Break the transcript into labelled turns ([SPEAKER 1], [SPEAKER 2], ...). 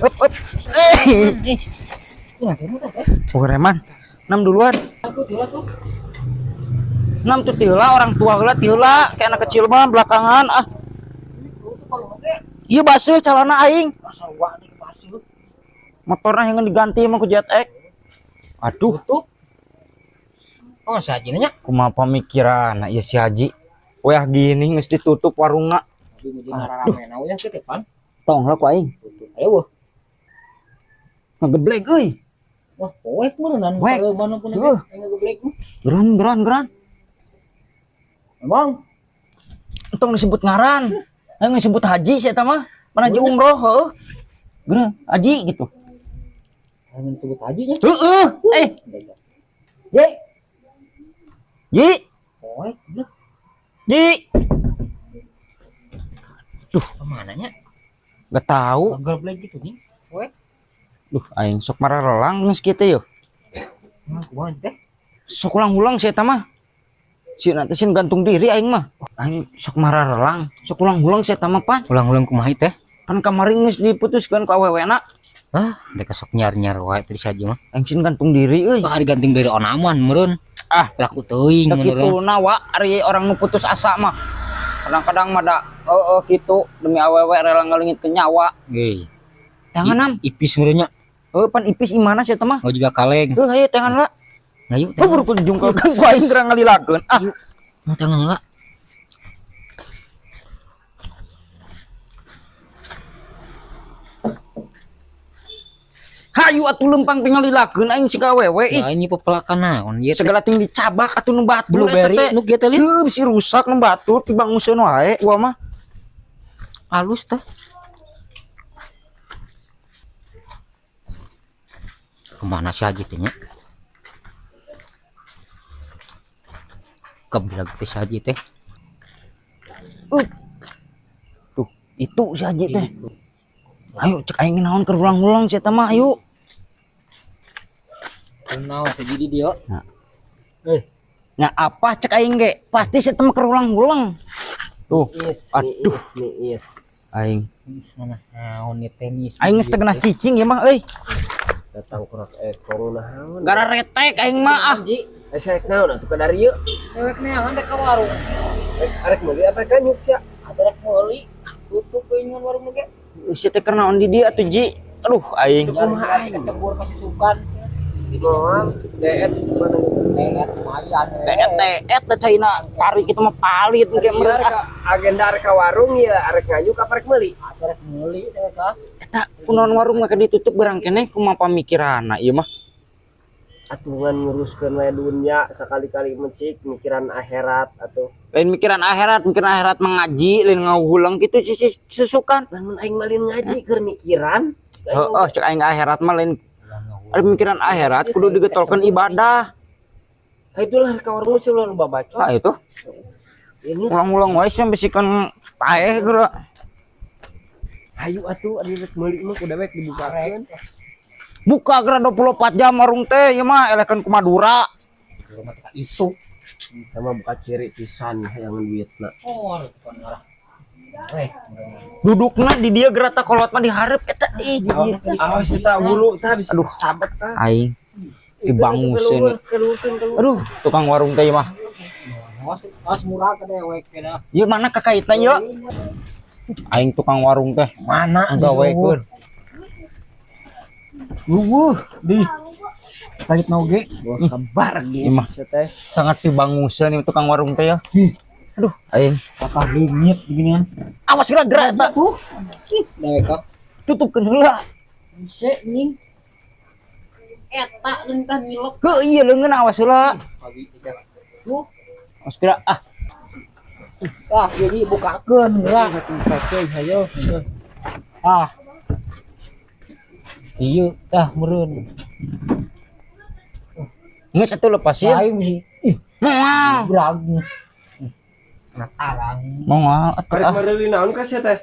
[SPEAKER 1] Up up. Eh. Oh, reman. Enam duluan.
[SPEAKER 2] Aku dulu tuh.
[SPEAKER 1] Enam tuh tila orang tua heula tila kayak anak kecil mah belakangan ah. Iya baseuh calana aing.
[SPEAKER 2] Asal wani baseuh.
[SPEAKER 1] Motorna yang diganti mah ku ZX. Aduh,
[SPEAKER 2] Tutup. Oh, si Haji nanya.
[SPEAKER 1] Kumaha pamikiran ieu si Haji. Wah gini geus ditutup warungna.
[SPEAKER 2] Aduh. Ya kitu pan.
[SPEAKER 1] Tong lah ku aing.
[SPEAKER 2] Tutup. Ayo wah.
[SPEAKER 1] Ngegeblek euy.
[SPEAKER 2] Wah, poek meureunnan
[SPEAKER 1] Poek.
[SPEAKER 2] mana pun
[SPEAKER 1] Heuh.
[SPEAKER 2] ngegeblek mah.
[SPEAKER 1] Geran geran geran.
[SPEAKER 2] Emang
[SPEAKER 1] Entong disebut ngaran. Aing disebut haji sih eta mah. Pan haji umroh heuh. Geran haji gitu.
[SPEAKER 2] Aing disebut haji nya.
[SPEAKER 1] Heeh. Eh,
[SPEAKER 2] Ye,
[SPEAKER 1] Ji,
[SPEAKER 2] poek bener.
[SPEAKER 1] Ji.
[SPEAKER 2] Kemana nya?
[SPEAKER 1] Gak tahu.
[SPEAKER 2] Ngegeblek gitu nih. Poek.
[SPEAKER 1] Duh, aing sok mararelang geus kitu yeuh.
[SPEAKER 2] Emang kumaha teh?
[SPEAKER 1] Sok ulang-ulang sih eta mah. Si nanti sin gantung diri aing mah. Aing sok mararelang, sok ulang-ulang sih eta mah pan.
[SPEAKER 2] Ulang-ulang kumaha teh?
[SPEAKER 1] Pan kamari geus diputuskeun ku awewena.
[SPEAKER 2] Ah, mereka sok nyar-nyar wae teh si Haji mah.
[SPEAKER 1] Aing sin gantung diri euy.
[SPEAKER 2] Wah, diganting dari onaman meureun.
[SPEAKER 1] Ah.
[SPEAKER 2] Laku teuing
[SPEAKER 1] Da
[SPEAKER 2] meureun.
[SPEAKER 1] kitu na wa ari orang nu putus asa mah. Kadang-kadang mah da heueuh kitu demi awewe rela ngalengitkeun nyawa.
[SPEAKER 2] Euy.
[SPEAKER 1] Tangan nam.
[SPEAKER 2] Ipis meureun nya.
[SPEAKER 1] Heuh pan ipis imana sih eta mah.
[SPEAKER 2] Oh juga kaleng.
[SPEAKER 1] Heuh hayu tangan lah.
[SPEAKER 2] Ngayu
[SPEAKER 1] Oh buru kudu jungkelkeun ku aing geura ngalilakeun. Ah,
[SPEAKER 2] tangan lah.
[SPEAKER 1] Hayu atuh lempang tinggal lilakeun aing si awewe ih.
[SPEAKER 2] Nah, ini pepelakan naon ieu teh.
[SPEAKER 1] Segala ting dicabak atuh nu batur
[SPEAKER 2] Blueberry nu kieu teh lin.
[SPEAKER 1] Heuh bisi rusak nu batur dibanguseun wae gua mah.
[SPEAKER 2] Halus teh. Kemana si Haji teh nya? Kebelag teh si Haji teh.
[SPEAKER 1] Tuh, itu si Haji teh. Ayo cek aing naon keur ulang-ulang si eta mah ayo.
[SPEAKER 2] Naon si Haji di dieu?
[SPEAKER 1] Nah. Nah, apa cek aing ge? Pasti si eta mah keur ulang-ulang. Tuh,
[SPEAKER 3] Is,
[SPEAKER 1] aduh.
[SPEAKER 3] is, nih, is.
[SPEAKER 1] Aing.
[SPEAKER 2] Is mana naon ieu tenis.
[SPEAKER 1] Aing geus teu genah cicing ieu mah euy.
[SPEAKER 3] Datang kurang ekor naon.
[SPEAKER 1] Gara retek aing mah ah.
[SPEAKER 2] Ji,
[SPEAKER 3] Eh, saya naon atuh ka dari ieu.
[SPEAKER 2] dewek neangan dek ka warung.
[SPEAKER 3] Arek meuli apa kanyuk sia?
[SPEAKER 2] Atuh rek meuli, tutup we ngan warung ge.
[SPEAKER 1] Si teh keur naon di dieu atuh Ji. Aduh aing.
[SPEAKER 2] Kumaha aing kecebur ka susukan.
[SPEAKER 3] Moal, deet susukan
[SPEAKER 2] Teet lumayan.
[SPEAKER 1] Teet teet da caina tarik itu mah palit engke meureun ah.
[SPEAKER 3] Agenda arek ka warung ya, arek nganyuk apa arek meuli?
[SPEAKER 2] Atuh rek meuli dewek ah.
[SPEAKER 1] Eta kunaon warung mah ditutup barang keneh kumaha pamikiranna ieu mah.
[SPEAKER 3] Atungan nguruskeun we dunya sakali-kali mencik mikiran akhirat atuh.
[SPEAKER 1] Lain mikiran akhirat mengaji, lain ngahulang kitu susukan.
[SPEAKER 3] Lamun aing mah lain ngaji keur mikiran.
[SPEAKER 1] Heeh, cek aing akhirat mah lain ada mikiran akhirat kudu digetolkeun ibadah.
[SPEAKER 3] Ah itulah ka warung sih ulah loba bacot.
[SPEAKER 1] Ah itu.
[SPEAKER 3] Ini
[SPEAKER 1] Ulang-ulang wae sih bisikan paeh geura.
[SPEAKER 3] hayu atuh ari rek meuli mah ku dewek dibukakeun.
[SPEAKER 1] Buka geura 24 jam warung teh ieu mah elekeun ku Madura.
[SPEAKER 2] Rumah teh isu.
[SPEAKER 3] Sama buka ciri pisan hayang duitna.
[SPEAKER 2] Oh, kan ngarah. Eh,
[SPEAKER 1] Dudukna di dia geura tah kolot mah dihareup eta ih.
[SPEAKER 3] Awas eta hulu tah bisa
[SPEAKER 1] Aduh.
[SPEAKER 3] sabet tah.
[SPEAKER 1] Aing dibanguseun. Aduh, tukang warung teh mah.
[SPEAKER 2] awas awas murah ka dewek dah.
[SPEAKER 1] Ieu mana kakaitna ieu? Aing tukang warung teh
[SPEAKER 2] Mana
[SPEAKER 1] gawekeun.
[SPEAKER 2] Eueuh, di kait noge.
[SPEAKER 3] Kabar
[SPEAKER 1] Ieu mah
[SPEAKER 3] teh.
[SPEAKER 1] sangat dibanguseun ieu tukang warung teh ya. Aduh, aing
[SPEAKER 2] Patah leungit beginian.
[SPEAKER 1] awas geura geura eta.
[SPEAKER 2] Tuh. Ih, dewek ah.
[SPEAKER 1] Tutupkeun heula.
[SPEAKER 2] Hese ning. Eta geun tah ngilok.
[SPEAKER 1] Heuh iya leungeun awas heula.
[SPEAKER 2] Pagi teh. Tuh,
[SPEAKER 1] Awas geura ah.
[SPEAKER 2] ah jadi bukakeun geura.
[SPEAKER 3] Bukakeun hayo.
[SPEAKER 2] Ah. Kieu tah meureun.
[SPEAKER 1] Geus atuh lepasin.
[SPEAKER 2] Aing sih. Ih,
[SPEAKER 1] Moal.
[SPEAKER 2] berag. Nah, tarang.
[SPEAKER 1] Moal atuh
[SPEAKER 3] Arek
[SPEAKER 1] ah.
[SPEAKER 3] meuli naon ka sia teh?